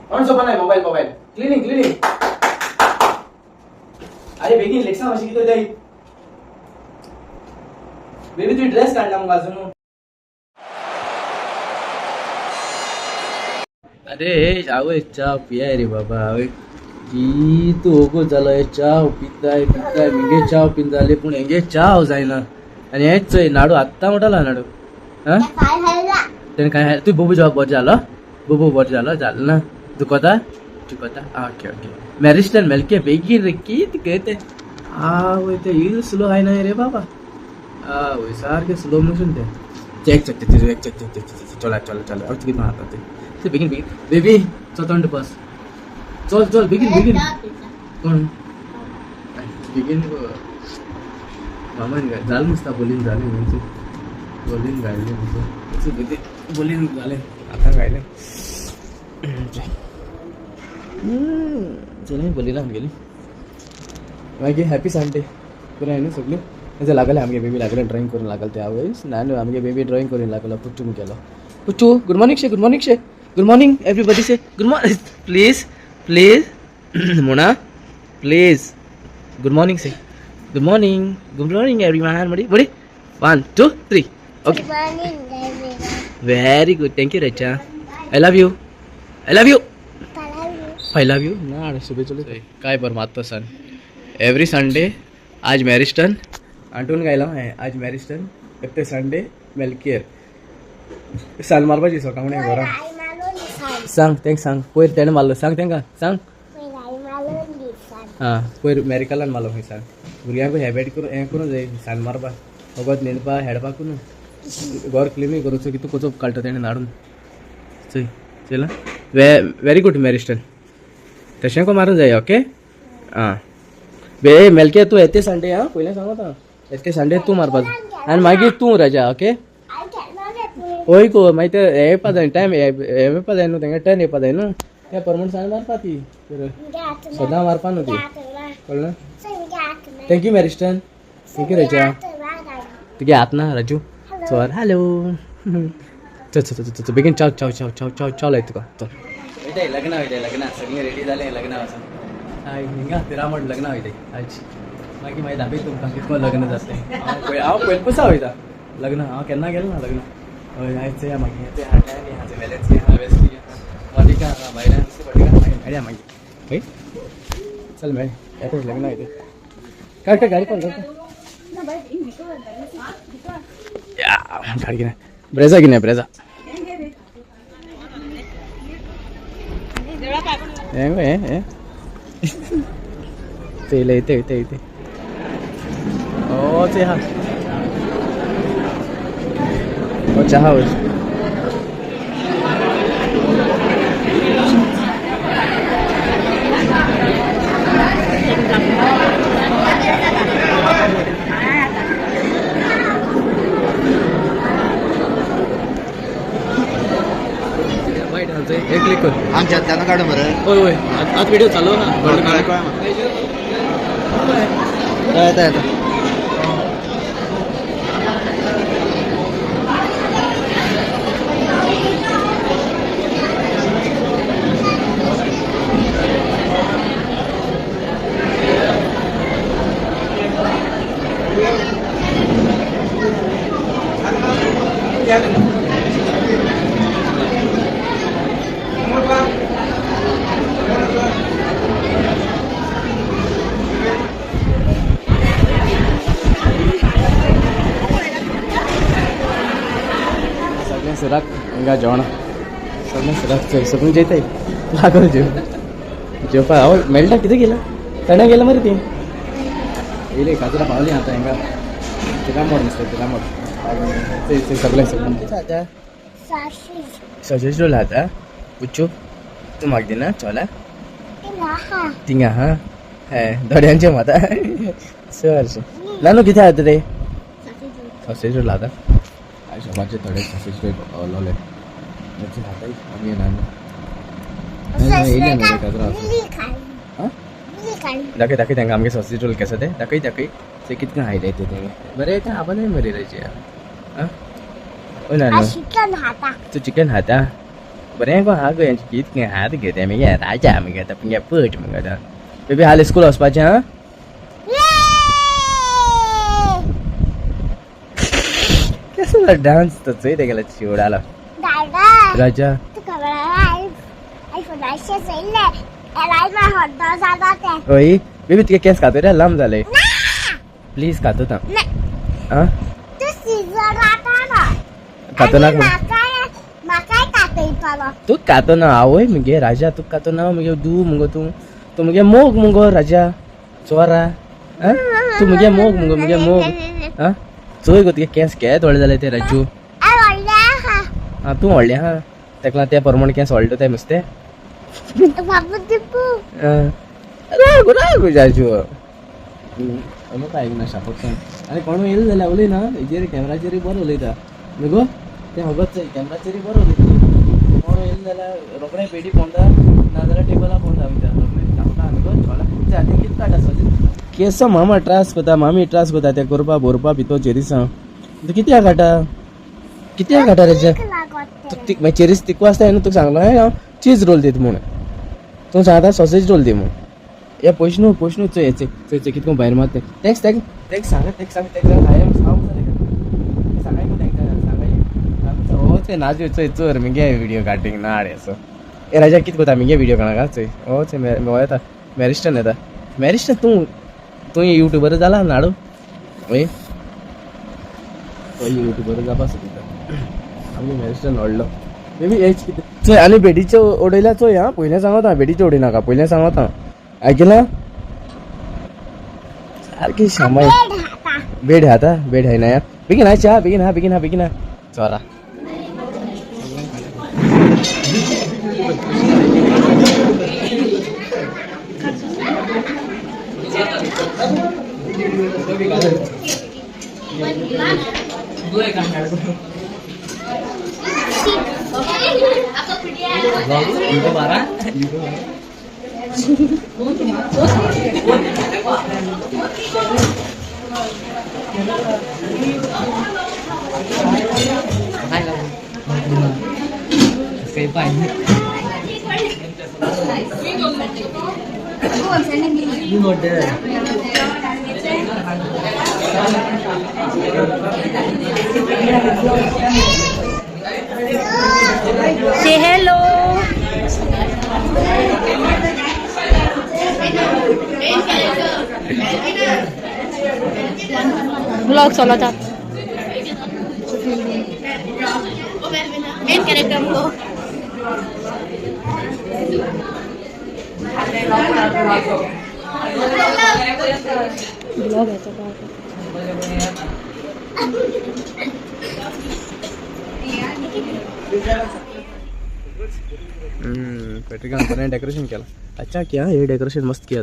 कोण सोपा नाही mobile mobile cleaning cleaning. अरे बेगीन लेक्सा मातशी कितें जाई. बेबी तुवें ड्रेस काडला मुगो अजून. अरे आवय च्या पियाय रे बाबा. आवय कितू ओगो जालो हे च्याव पिताय पिताय हेंगे च्याव पिन जाले पूण हेंगे च्याव जायना. आनी हेच चोय नाडू आत्तां म्हणटालो नाडू. आं तेणें काय तूं बोबू जॉब बरो जालो बोबू बरो जालो जालो ना दुखोता दुखोता. ओके ओके मॅरिस्टन मेलके बेगीन रे कित तें आवय तें इल स्लो आयना रे बाबा. आवय सारकें स्लो मोशन तें. Check check check check check check चला चला चला अरे कितें आता तें ते बेगीन बेगीन बेबी चल तोंड बस चल चल बेगीन बेगीन. कोण बेगीन मामान जालें दिसता बोलीन जालें न्हू बोलीन घायलें बोलीन जालें आतां घायलें चल बोलीना आमगेली. मागीर हॅपी संडे बरें न्हू सगळीं. तें लागलें आमगे बेबी लागलें ड्रॉइंग करूंक लागलें तें आवय नानू आमगे बेबी ड्रॉइंग करूंक लागलो पुच्चू मुगेलो. पुच्चू गुड मॉर्निंग शे गुड मॉर्निंग शे good morning everybody say good morning please please म्हणा please good morning say good morning good morning everyone. बडी बडी 1 2 3 okay very good thank you Racha. I love you I love you I love you. ना सुबह चलो काय बरं माततो सन every Sunday. आज मॅरिस्टन आंटून गायला आज मॅरिस्टन प्रत्येक संडे मेलकेर सान मारपाची सकाळ घरा. सांग तेंका सांग पयर तेणें मारलो सांग तेंका सांग. आं पयर मॅरिकलान मारलो खंय सांग. भुरग्यांक हॅबिट करून हें करूं जाय सान मारपा वगत न्हिदपा हेडपाक न्हू घर क्लिनींग करूचो कितू कोचोप काडटा तेणें नाडून चोय चोयला. व्हेरी गुड मॅरिस्टन तशें को मारूंक जाय ओके. आं बे मेलके तूं येते संडे. आं पयलें सांगता येते संडे तूं मारपाचो आनी मागीर तूं रजा ओके. हय गो मागीर ते हें येवपा जाय टायम हें येवपा जाय न्हू तेंगे टर्न येवपा जाय न्हू त्या परमण सांग मारपा ती सदां मारपा न्हू ती कळ्ळें. Thank you मॅरिस्टन thank you रजा. तुगे हात ना राजू चल हॅलो चल चल चल चल बेगीन चाव चाव चाव चाव चाव चाव लायता तुका चल. वयताय लग्न वयताय लग्न सगळीं रेडी जालें लग्न वचोन. हय हिंगा तिरामोड लग्न वयताय आयज मागीर मागीर दाखयता तुमकां कितको लग्न जातलें. हांव पयलीं पसा वयता लग्न हांव केन्ना गेलो ना लग्न. हय आयज चोया मागीर तें हाडलें आनी हाचें वेलेंच आहा वेस्टी आहा वाटिका आहा भायल्यान वाटिका मागीर मेळया मागीर. हय चल मेळ येता लग्न वयता. काड काड गाडी काड गाडी कितें ब्रेजा कितें ब्रेजा हें हें हें चोयलें इथे इथे इथे ओ चोय हा ओ चहा हाऊस. एक क्लिक कर आमच्या हातान काडून बरें. होय होय आत व्हिडिओ चालू ना. येता येता. सगळें सुराक हिंगा जेवण सगळें सुराक चोय सगळीं जेयताय लागल जेव जेवपा. हांव मेळटा कितें गेला तेणें गेलां मरे ती येयले काजरा पावली आतां हिंगा तिरामोड नुस्तें तिरामोड चोय चोय सगळें सगळें सॉसेज रोल खाता पुच्चू तूं म्हाका दिना चोला थिंगा हा हे दोड्यांचे म्हाका चल नानू कितें खाता रे सॉसेज रोल खाता. शॉपाचे थोडे सॉसेज रोल लोले खाताय आमी नानू येयले मरे काजरा. दाखय दाखय तांकां आमगे सॉसेज रोल केसो ते दाखय दाखय ते कितकें हायले ते तेंगे बरें तें आपणूय मरे रायचे. आं ओ नानू चिकन खाता. तूं चिकन खाता. बरें गो हा गो हेंचे कितकें हात घेते मगे राजा मगे तो तुमगे पट मगे तो. बेबी हाल स्कूल वचपाचें आं. कसलो डान्स तो चोय तेगेलो चिवडालो. दादा राजा तू खबर आयफोनाचे चोयले एलायमा हॉट डॉग जाता ते. ओय बेबी तुगे केस खातो रे लांब जाले प्लीज खातो ता. आं तू सिजर जाता ना. खातो ना. म्हाकाय म्हाकाय कातयतलो. तूं खातो ना आवय मुगे राजा तूं खातो ना मुगे दू मुगो तूं तूं मुगे मोग मुगो राजा चोरा. आं तूं मुगे मोग मुगो मुगे मोग. आं चोय गो तुगे केंस केदे व्हडले जाले ते राजू. व्हडले आहा. आं तूं व्हडलें आहा तेका लागून ते प्रमाण केंस व्हडले ते नुस्तें. बाबू दिपू. रागो रागो राजू अमूक आयकना शापक. आनी कोणूय येयलो जाल्यार उलयना हेजेर कॅमेराचेर बरो उलयता न्हू गो तें खबर कॅमेराचेर बरो उलयता. कोण येयलो जाल्यार रोखडें पेटी पोंदा नाजाल्यार टेबला पोंदा वयता रोखडें धांवता न्हू गो चोला. आतां कितें काडटा केसो मामा त्रास करता मामी त्रास करता तें करपा भरपा भितर चेरीसां तूं कित्याक काडटा कित्याक काडटा रे? लागत. मागीर चेरीस तिकू आसता न्हू तुका सांगलो हांव चीज रोल दिता म्हूण तूं सांगता सॉसेज रोल दी म्हूण. हे पयशे न्हू पयशे न्हू चोय चोय चोय चोय कितको भायर मारता तेक तेक तेक सांग तेक सांग तेक सांग हांवें सांग सांगाय तेंका सांगाय. ओ चोय नाजू चोय चोर मुगे व्हिडियो काटींग नाड असो. ए राजा कितें करता मुगे व्हिडियो काडा चोय. ओ चोय येता मॅरिस्टन येता मॅरिस्टन तूं तूं युट्यूबर जाला नाडू वय तो युट्यूबर जावपा सोदता आमगे मॅरिस्टन व्हडलो बेबी एच कितें चोय. आनी बेडीच्यो उडयल्या चोय आं पयलें सांगता बेडीच्यो उडयनाका पयलें सांगता आयकलां सारकी शामाय. बेड खाता बेड है ना यार बेगीन हा च्या बेगीन हा बेगीन हा बेगीन हा चोरा. Say hello. Vlog चलता. मेन कैरेक्टर मुगो. ब्लॉग है तो. पेट्रिकान बरें डेकोरेशन केलां. अच्छा किया हे डेकोरेशन मस्त किया.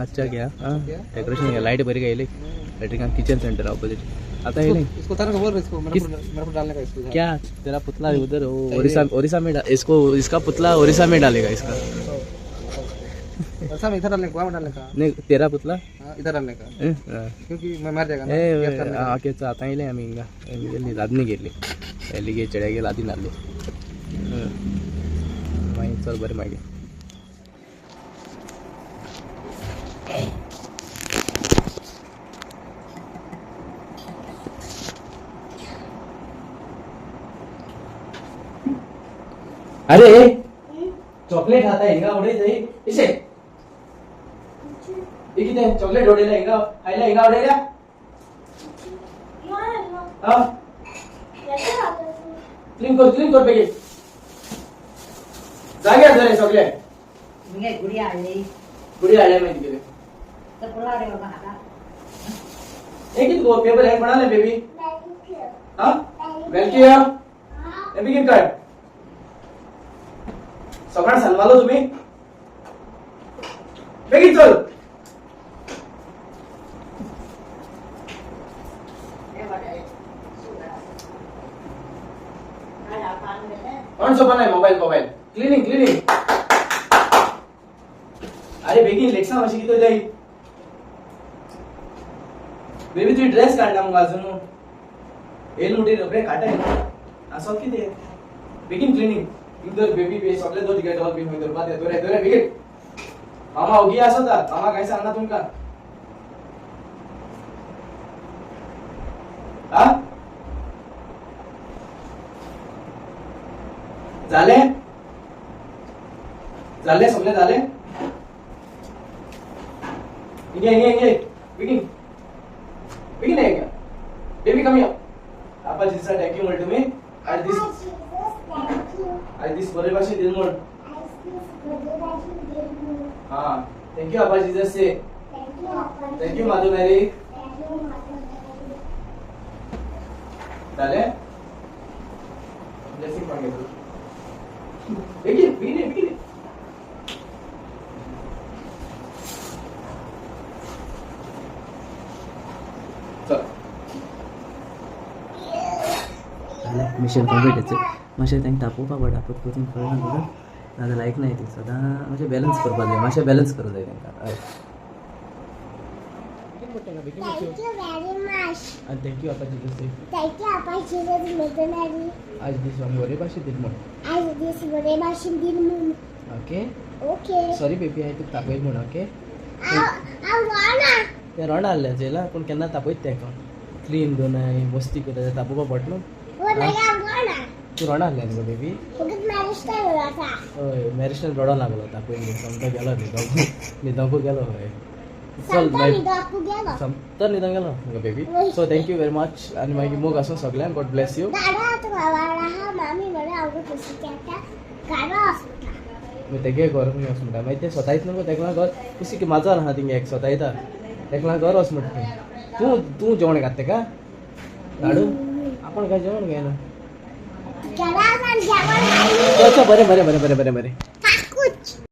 अच्छा किया हां डेकोरेशन किया लायट बरी गायली पेट्रिकान किचन सेंटर ऑपोजिट आता येयलें. इसको उतारने का बोल रहे इसको मेरे को डालने का इसको. क्या तेरा पुतला है उधर वो ओरिसा ओरिसा में इसको इसका पुतला ओरिसा में डालेगा इसका. ऐसा में इधर डालने का वहाँ डालने का. नहीं तेरा पुतला. हाँ, इधर डालने का. ए, हाँ. क्योंकि मैं मर जाएगा ना. ए आके आता येयलें आमी हिंगा गेल्ली लादनी गेल्ली येयली गे चेड्या गे लादी नासली मागीर चल बरें मागीर. अरे चॉकलेट खाता हिंगा उडय थंय इशे हे कितें चॉकलेट उडयल्या हिंगा आयल्या हिंगा उडयल्या. हा क्लीन कर क्लीन कर बेगीन जाग्यार जालें सगळें. मुगे गुडी हाडली. गुडी हाडल्या मागीर कितें तर पुलाव रे बाबा खाता. हे कितें गो पेपर हें कोणालें बेबी? हा वेलकी हे बेगीन काड सकाळ सांगवालो तुम्ही बेगीन चल. कोण सोपा नाही मोबाईल मोबाईल क्लिनिंग क्लिनिंग. अरे बेगीन लेटसा मातशें कितें जाय बेबी तुजी ड्रेस काडना मुगो अजून येयलो म्हणटकीर रोखडें काडटा आसत कितें बेगीन क्लिनींग. इंदर बेबी बी सगळे दोन तिगे डॉल बी खंय दवरपा ते दोरे दोरे बेगीन. मामा ओगी आसता, मामा कांय सांगना तुमकां. हा जालें जालें सगळें जालें. इंगे इंगे इंगे बेगीन बेगीन ये बेबी कमी आपा जिसा thank you म्हणटा तुमी. आज दीस thank you. आज दीस बरे भाशेन दील म्हण. आज दीस बरे भाशेन दील म्हूण. हा thank you आपा Jesus say. Thank you आपा. Thank you mother Mary. Thank you mother Mary. जालें ब्लेसिंग मागे तू बेगीन बेगीन ये, बेगीन ये. चल मिशन कंप्लीट. मातशें तांकां तापोवपा पडटा, परत परतून कळना तुका नाजाल्यार आयकनाय ती सदां. मातशें बॅलन्स करपा जाय, मातशें बॅलन्स करूं जाय तांकां. हय. Thank you very much. आनी thank you आपा Jesus. Thank you आपा Jesus mother Mary. आज दीस आमी बरे भाशेन दील म्हूण. आज दीस बरे भाशेन दील म्हूण. ओके. ओके. सॉरी बेबी, हांवें तुका तापयलें म्हूण. ओके. हांव रोना. तें रोड आहलें चोयला, पूण केन्ना तापयत तें क्लीन दोनाय मस्ती करता, तापोवपा पडटा न्हू. हो मागीर हांव रोना. तूं रोड आहलें न्हू बेबी? फकत मॅरेज टायम जाता. हय, मॅरेज टायम रडो लागलो, तापयलें सोमतो गेलो न्हिदोंक, न्हिदोंकू गेलो. हय चल. सांगता. मागीर न्हिदोंकू गेलो. सोमतो न्हिदोंक गेलो मुगो baby. So thank you very much आनी मागीर मोग आसूं सगल्यांक. गॉड ब्लेस you. गाडो तुका वाडा आहा मामी बरें आवडू कशी आता गाडो आसता. मागीर तेगे घर खंय वच म्हणटा, मागीर तें स्वता न्हू तेका घर कुशीक माजर आहा थिंगा एक स्वता तेका घर वच म्हणटा थंय. तूं तूं जेवण घात तेका लाडू, आपण काय जेवण घेयना. घरा वचून जेवण घाली. चल चल, बरें बरें बरें बरें बरें बरें.